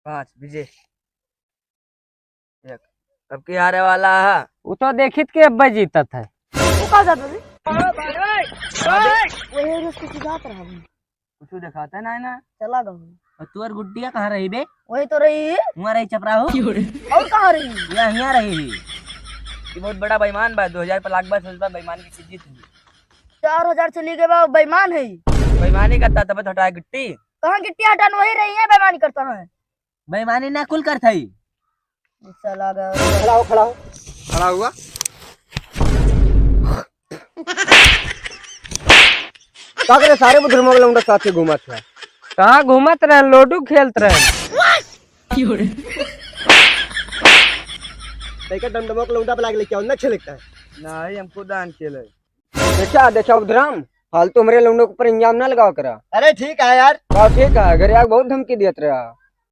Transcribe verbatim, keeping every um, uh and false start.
पाँच, विजय। एक। अब के हारे वाला है? वो तो देखित के अब्बे जीतत है। वो का जात बे? वही रोज कुछ जात रहा हूँ। कुछ देखाता ना है ना। चला गऊ। और तू और गुड्डिया कहाँ रही बे? वही तो रही। हुआँ रही चपराहू? और कहाँ रही? यहाँ, यहाँ रही। ये बहुत बड़ा बेईमान बा, दो हजार पे लाख बा, सोच बा, बेईमान की चीज जीत ली। चार हजार चली गए बा, बेईमान है। बेईमानी करता तब तो हटाए गिट्टी। कहाँ गिट्टी हटान, वही रही है, बेईमानी करता है। बेईमानी ना कुल करत हई। चला गया। खड़ा हो, खड़ा हो। खड़ा हुआ। का करे सारे बुधुरमा के लौंडा साथे घूमत है? कहाँ घूमत रहे? लूडो खेलत रहे। तैका डमडमो के लौंडा पे लाग लेके आओ, ना खेलता है। नहीं, हमको दान खेले। देखा, देखा बुधराम, फालतू हमरे लौंडों के ऊपर इल्जाम ना लगावा करा। अरे ठीक है यार। हाँ, ठीक है, अगर यार बहुत धमकी दियत रहा।